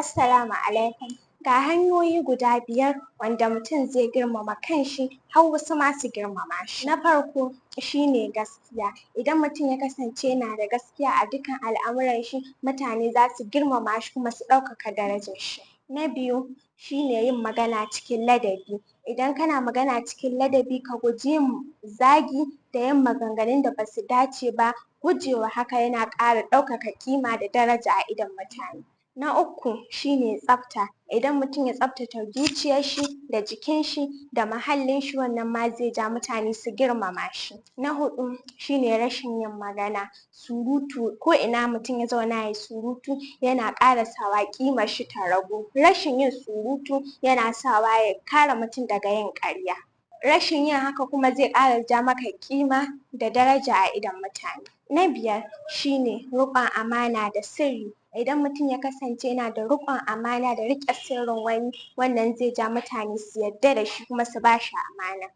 Assalamu alaikum. Ga hanyoyi guda 5 wanda mutum zai girmama kanshi har wasu ma su girmama shi. Na farko shine gaskiya. Idan mutum ya kasance yana da gaskiya a dukkan al'amuran shi, mutane zasu girmama shi kuma su ɗaukaka darajar shi. Na biyu shine yin magana cikin ladabi. Idan kana magana cikin ladabi, ka guji yin zagi da yin maganganun da basu dace ba. Gujewa haka yana ƙara ɗaukaka ƙima da daraja a idon mutane. Na uku shine tsafta. Idan mutum ya tsaftace zuciyar shi da jikin shi da muhallin shi, wannan ma zai ja mutane su girmama shi. Na huɗu shine rashin yin magana, surutu. Ko ina mutum ya zauna yayi surutu, yana ƙara sawa ƙimar shi ta ragu. Rashin yin surutu yana sawa ya kare mutum daga yin ƙarya. Rashin yin haka kuma zai ƙara ja maka ƙima da daraja a idon mutane. Na biyar shine riƙon amana da sirri. Idan mutum ya kasance yana da riƙon amana da riƙe sirrin wani, wannan zai ja mutane su yarda da shi kuma su bashi amana.